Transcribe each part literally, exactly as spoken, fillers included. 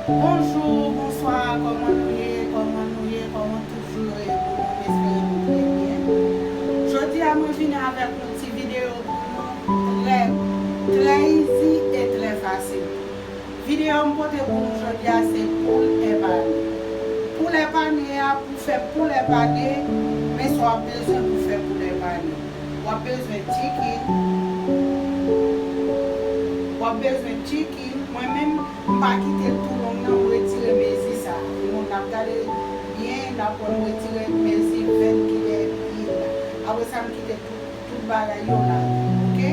Bonjou, bonswa, kòman nou ye? Kòman nou ye? Kòman toujou yo ye pou nou? M espere nou trè byen. Jodi a, mwen vini avèk yon ti videyo pou nou, trè, trè easy e trè fasil. Videyo m pote pou nou jodi a se poul èpane. Poul èpane a, pou fè poul èpane, men sa w ap bezwen pou fè poul èpane. W ap bezwen chicken. W ap bezwen chicken. Mwen menm, m pa kite l tou long nan, m retire mezi sa. Nou, n ap gade byen, n ap wè m retire mezi venn ki dèyè epi la. Apre sa, m kite tout, tout bagay yo la, oke?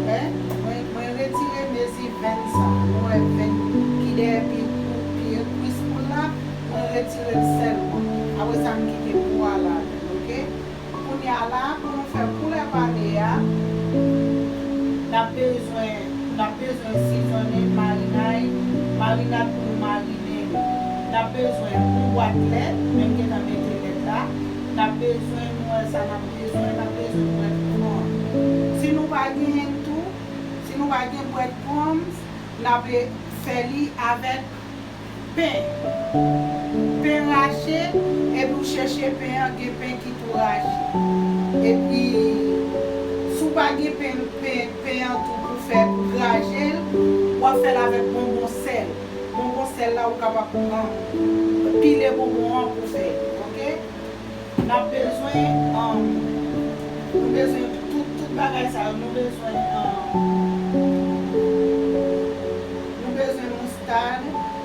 Wè, mwen, mwen retire mezi venn sa. Nou wè venn ki dèyè epi pou pye kwis poul la, mwen retire l sèlman. Apre sa, m kite po a ladan, oke? Kounye a la, pou nou fè poul èpane a, n ap bezwen, n ap bezwen sizonnen marinay, marinad pou nou marinen li. N ap bezwen yon bwat lèt, men m gentan mete lèt la. N ap bezwen, nou wè sa n ap bezwen, n ap bezwen bwèt pwòm. Si nou pa genyen l tou, si nou pa gen bwèt pwòm, n ap fè li avèk pen. Pen rache, epi w chèche pen an, gen pen ki tou rache. Epi, si w pa gen pen, pen, pen an tou pou fè, pou graje l, w ap fè l avèk bonbon sèl. Bonbon sèl la, ou kapab, um, pile bonbon an pou fè l, oke? N ap bezwen, um, nou bezwen tout, tout bagay sa yo. Nou bezwen, um, nou bezwen moustad,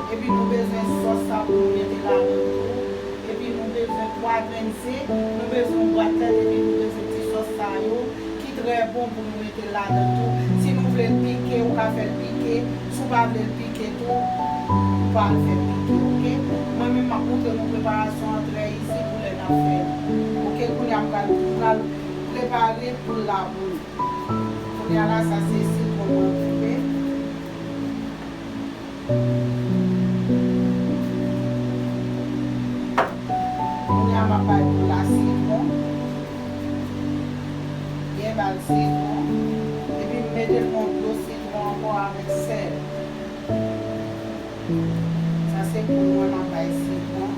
epi nou bezwen sòs sa pou nou mete ladan tou. Epi nou bezwen twa grenn ze, nou bezwen bwat lèt, epi nou bezwen ti sòs sa yo ki trè bon pou nou mete ladan tou. Si nou vle l pike, ou ka fè l pike. Si w pa vle l pike tou, ou pa al fè l pike, oke? Mwen menm, m ap montre nou preparasyon an trè easy pou lè n ap fè l. Oke, kounye a m pral, m pral prepare poul la pou nou. Kounye a la, sa se sitwon mwen koupe. Kounye a, m ap bay poul la sitwon. Byen ba l sitwon. Epi m mete l nan dlo sitwon ankò avèk sèl. Sa se pou mwen, m ap bay sitwon.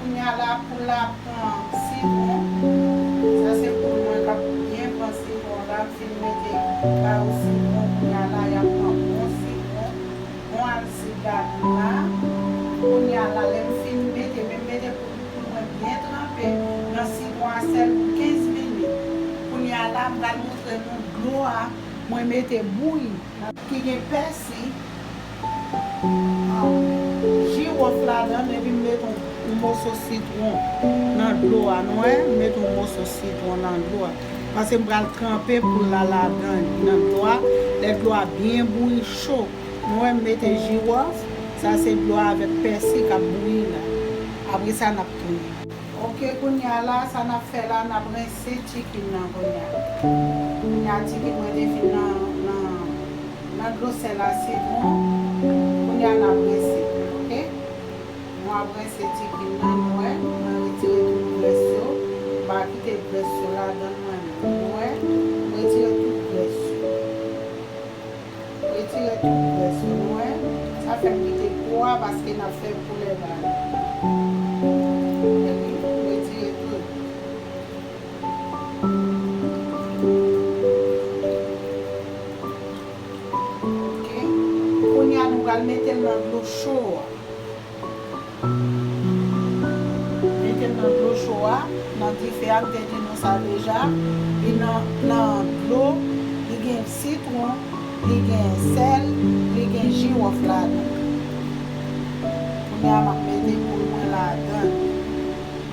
Kounye a la, poul la pran sitwon. Sa se poul mwen k ap byen pran sitwon la. M fin mete ba yo sitwon. Kounye a la, y ap pran bon sitwon, bon alsid ladan la. Kounye a la, lè m fin mete, men m mete poul, poul mwen byen tranpe nan sitwon a sèl pou kenz minit. Kounye a la, m pral montre nou dlo a mwen mete bouyi. Ki gen pèsi, um, jiwòf ladan l, epi m met yon, yon moso sitwon nan dlo a. Nou wè, m met yon moso sitwon nan dlo a. Paske m pral tranpe poul la ladan l, nan dlo a. Lè dlo a byen bouyi, cho. Nou wè, m mete jiwòf. Sa se dlo a avèk pèsi k ap bouyi la. Apre sa, n ap tounen. Oke, kounye a la, sa n ap fè la, n ap rense chicken nan kounye a. Kounye a, chicken mwen te fin nan, nan, nan dlo sèl a sitwon. Kounye a, n ap rense, oke? Nou ap rense chicken nan, nou wè, mwen retire tout grès yo. M pa kite grès yo ladan l, mwen menm. Nou wè, m retire tout grès yo. Retire tout grès yo, nou wè. Sa fè m kite po a, paske n ap fè poul èpane. Epi, retire tout. Oke. Kounye a, nou pral mete l nan dlo cho a. Mete l nan dlo cho a, nan dife a, m te di nou sa deja. Li nan, nan dlo, li gen sitwon, li gen sèl, li gen jiwòf ladan. Kounye a, m ap mete poul mwen ladan.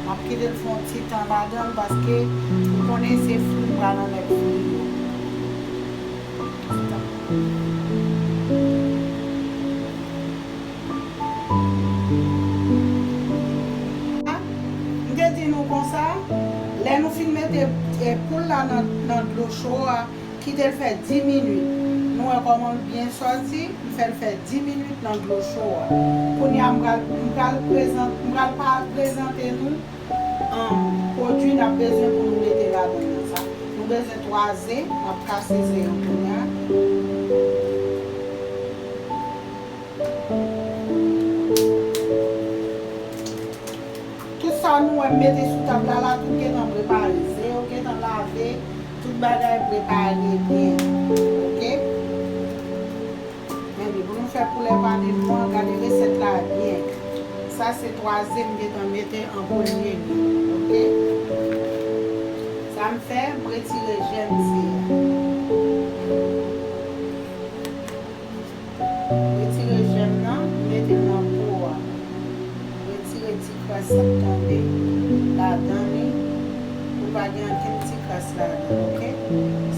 M ap kite l fè yon ti tan ladan, paske m konnen se fri m pral anmèt fri yo. Ti tan. M te di nou konsa, lè nou fin mete, eh, poul la nan, nan dlo cho a, kite l fè dis minit. Nou wè kòman l byen sòti, m fè l fè dis minit nan dlo cho a. Kounye a, m pral, m pral prezan-, m pral pa prezante nou, um, pwodui n ap bezwen pou nou mete ladan nan sa. Nou bezwen twa ze, m ap kase ze yo kounye a. Gade mwen, gade resèt la byen. Sa se twazyèm m gentan mete an premye li, oke? Sa m fè, m retire jèm ze a. Retire jèm nan, mete l nan po a. Retire ti kras k ap tonbe ladan li, pou pa gen ankenn ti kras ladan, oke?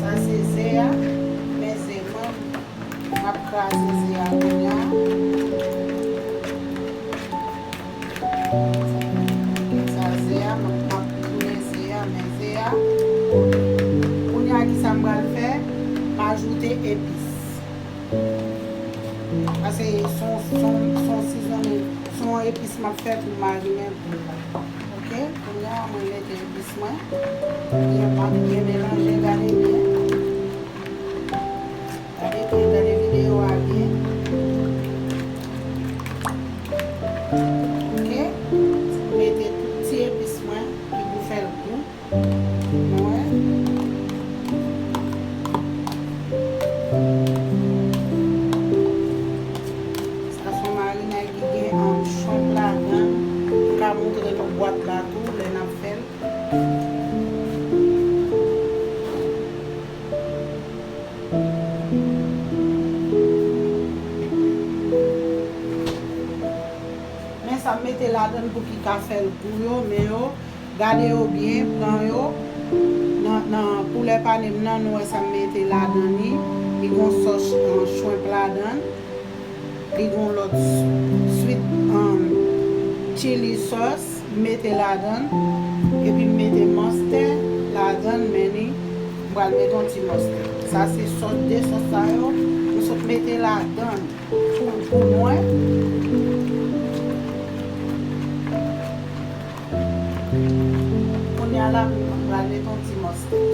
Sa se ze a, men ze mwen, m ap kraze ze a kounye a. Sa ze a, m ap, m ap tounen ze a, men ze a. Kounye a, kisa m pral fè? M ajoute epis. Paske se yon, se yon, se yon sizonnen, se yon epis m ap fè pou marinen poul la. Oke, kounye a mwen mete epis mwen. Byen, m ap byen melanje, gade byen. Gade byen, gade videyo a byen. Oke, mete tout ti epis mwen ki pou fè l gou. Mwen. Sa se yon marinay ki gen, um, shrimp ladan l. M ka montre nou bwat la tou, lè n ap fè l. Men sa m mete ladan l pou ki ka fè l gou yo, men yo, gade yo byen, pran yo. Nan, nan koulè pane m nan, nou wè sa m mete ladan li. Li gon sòs, uh, shrimp ladan l. Li gon lòt s-, sweet, um, chili sauce, m mete ladan l. Epi m mete mustard ladan l, men li, m pral mete yon ti mustard. Sa se sòs, de sòs sa yo, m sot mete ladan l pou, pou mwen. Kounye a la, m pral mete yon ti mustard.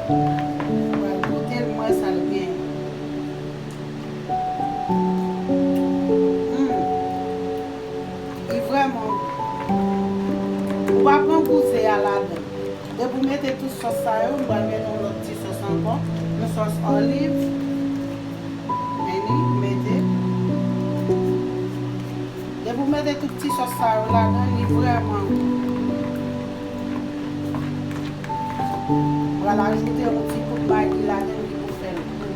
Mwen goute l, m wè sa l gen. Hmm. Li vrèman gou. Ou pa pran gou ze a ladan. Depi w mete tout sòs sa yo, m pral mete yon lòt ti sòs ankò. Yon sòs oliv. Men li, mete. Depi w mete tout ti sòs sa yo ladan, li vrèman gou. Pral ajoute yon ti poud magi ladan ki pou fè l gou.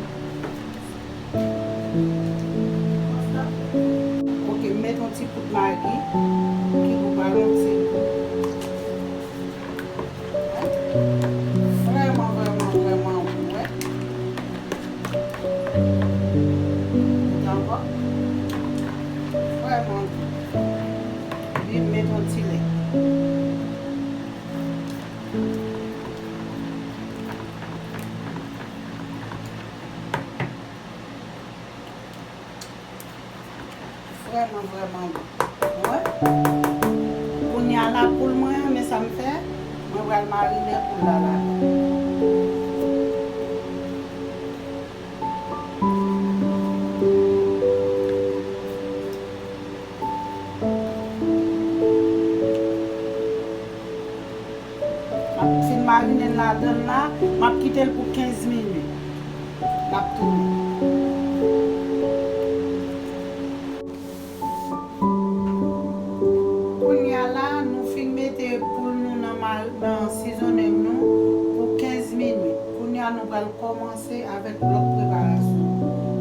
Oke, m mete yon ti poud magi ki pou ba l yon ti gou. Vrèman, vrèman, vrèman gou, wè. Mete ankò. Vrèman gou. Epi m mete yon ti lè. Vrèman, vrèman gou. Wè. Kounye a la poul mwen an, men sa m fè, mwen pral marinen poul la ladan. M ap fin marinen l ladan l la, m ap kite l pou kenz minit. M ap tounen. Kounye a la, nou fin mete poul nou nan ma-, nan sizonnen nou pou kenz minit. Kounye a, nou pral kòmanse avèk lòt preparasyon.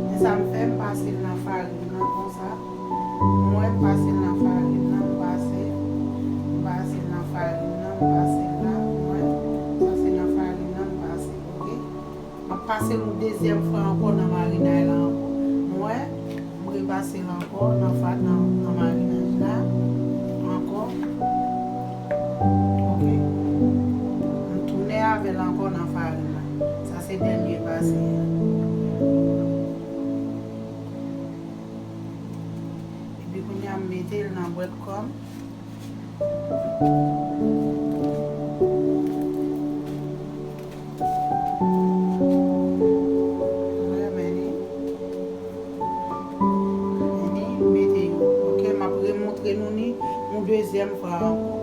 Men sa m fè, m pase l nan farin nan konsa. Mwen pase l nan farin nan, m pase, m pase l nan farin nan, m pase l la, mwen, sa se nan farin nan, m pase, oke? M ap pase l yon dezyèm fwa ankò nan marinay la ankò. Mwen, m repase l ankò nan fa-, nan, nan marinaj la, ankò, oke? M tounen avè l ankò nan farin la. Sa se dènye pase a. Epi Breadcrumb. Mete yo. Ok, m ap remontre nou ni yon dezyèm fwa ankò.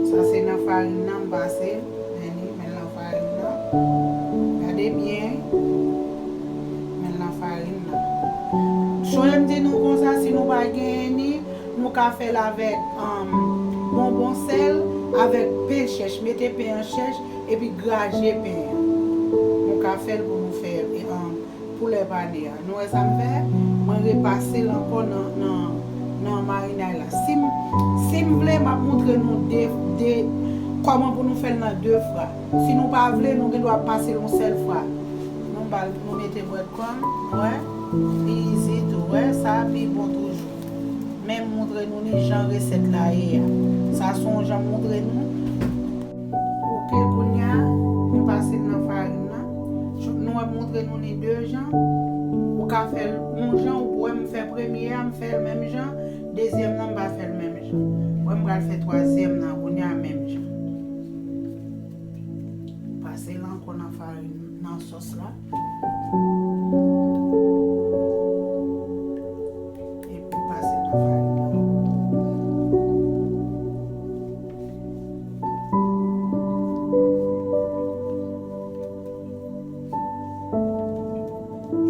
Sa se nan farin nan m pase. Men li, men l nan farin nan. Gade byen. Men l nan farin nan. Sonje m di nou konsa, si nou pa genyen ni, nou ka fè l avèk, um, bonbon sèl, avèk pen chèch. Mete pen an chèch, epi graje pen an. Nou ka fè l pou nou fè, um, poulè pane a. Nou wè sa m fè? Mwen repase l ankò nan, nan, nan marinay la. Si m, si m vle, m ap montre nou de, de, kòman pou nou fè l nan de fwa. Si nou pa vle, nou gen dwa pase l yon sèl fwa. Nou ba l, nou mete breadcrumb, wè, li easy tou, wè, sa pi bon toujou. Men m montre nou ni jan resèt la ye a. Sa se yon jan m montre nou. Ok, kounye a, nou pase l nan farin nan. Nou wè m montre nou ni de jan. Ou ka fè l yon jan, ou wè m fè premye a, m fè l menm jan. Dezyèm nan, m pa fè l menm jan. Wè m pral fè twazyèm nan, kounye a menm jan. Pase l ankò nan farin, nan sòs la. Epi pase nan farin nan.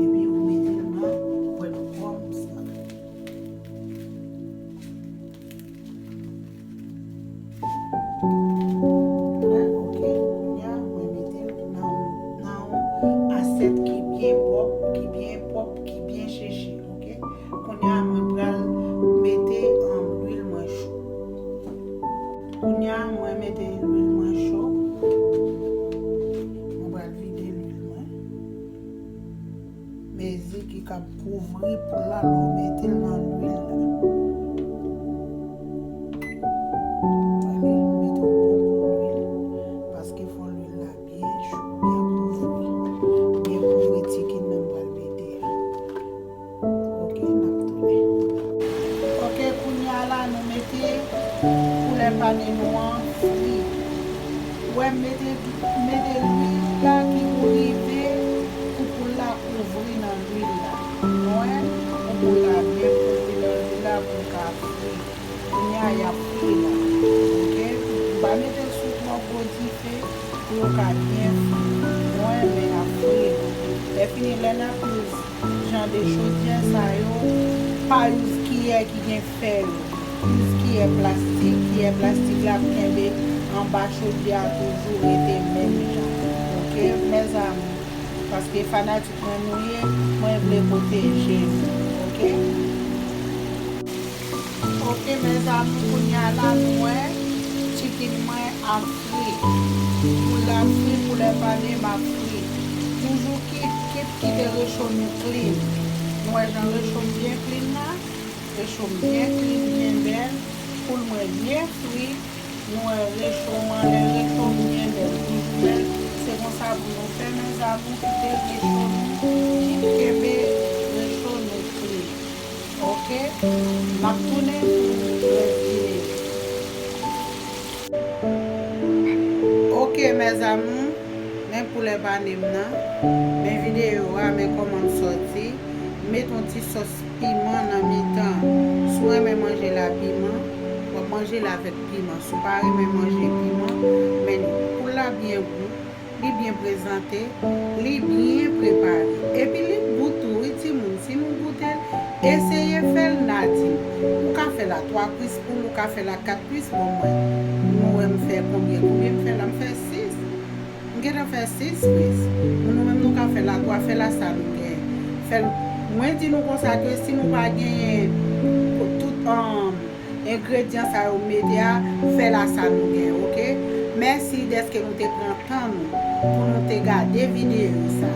Epi ou mete l nan breadcrumbs la. Mwen, ok, kounye a, mwen mete l nan, nan yon asyèt ki byen pwòp, ki byen pwòp, ki byen cheche, ok? Kounye a, mwen pral mete, um, lwil mwen cho. Kounye a, mwen mete lwil mwen cho. Mwen pral vide lwil mwen. Mezi ki k ap kouvri poul la lè w mete l nan lwil la. Tande, mete yon bon kou lwil, paske fò lwil la byen cho, byen kouvri. Byen kouvri chicken nan m pral mete a. Ok, n ap tounen. Ok, kounye a la, nou mete poulè pane nou an fri. Wè, mete, mete lwil la ki pou rive pou poul la kouvri nan lwil la. Wè, pou poul la byen kouvri nan lwil la pou l ka fri. Kounye a, y ap fri la. Ok? M pa mete l sou twò gwo dife pou yo ka byen fri. Wè, men y ap fri la. Lè fini, lè n ap use jan de chodyè sa yo, pa use kiyè ki gen fè yo. Use kiyè plastik, kiyè plastik la ap kenbe anba chodyè a toujou rete menm jan. Ok, mezanmi? Paske fanatik mwen nou ye, mwen vle pwoteje nou. Ok? Ok, mezanmi, kounye a la, nou wè, chicken mwen ap fri. Poul la fri, poulè pane m ap fri. Toujou kit, kit, kite recho nou clean. Nou wè jan recho m byen clean la? Recho m byen clean, byen bèl. Poul mwen byen fri. Nou wè recho m anlè, recho m byen bèl, toujou bèl. Se konsa pou nou fè, mezanmi, kite recho nou, kenbe recho nou clean. Ok? M ap tounen pou rès videyo. Ok, mezanmi, men poulè pane m nan. Men videyo a, men kòman l sòti. M met yon ti sòs piman nan mitan. Si w renmen manje l a piman, w ap manje l avèk piman. Si w pa renmen manje piman, men poul la byen gou. Li byen prezante, li byen prepare. Epi li gou tou, wi, timoun. Si nou goute l, eseye fè l, n a di m. Ou ka fè l a twa kwis poul, ou ka fè l a kat kwis, bon, mwen, nou wè m fè konbyen, konbyen m fè la? M fè sis. M gentan fè sis kwis. Nou menm, nou ka fè l a twa, fè l a sa nou gen. Fè l, mwen di nou konsa ke si nou pa genyen tout, um, engredyan sa yo m mete a, fè l a sa nou gen, ok? Mèsi dèske nou te pran tan nou pou nou te gade videyo sa.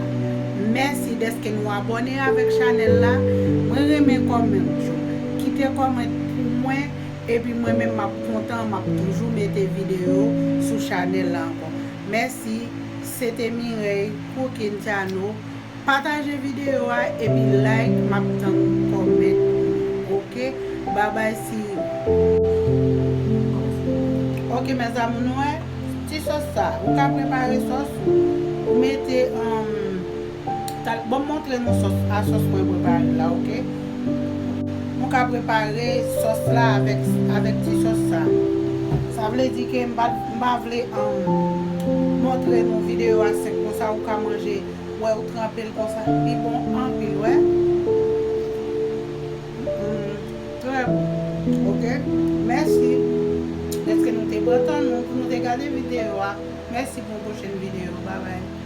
Mèsi dèske nou abòne avèk chanèl la. Mwen renmen kòmant yo. Kite kòmant pou mwen, epi mwen menm m ap kontan, m ap toujou mete videyo sou chanèl la ankò. Mèsi, se te Mireille, Cooking Channel. Pataje videyo a epi like, m ap tann kòmant ou, ok? Babay, see you. Ok, mezanmi, nou wè ti sòs sa. Ou ka prepare sòs ou. Ou mete, um, tal, bon, m montre nou sòs, a sòs mwen prepare la, ok? Nou ka prepare sòs la avèk, avèk ti sòs sa. Sa vle di ke m pa, m pa vle, um, montre nou videyo a sèk konsa, ou ka manje, wè, ou tranpe l konsa. Li bon anpil, wè. Mm, trè bon. Ok? Mèsi. Dèske nou te pran tan nou pou nou te gade videyo a. Mèsi pou yon pwochèn videyo. Babay.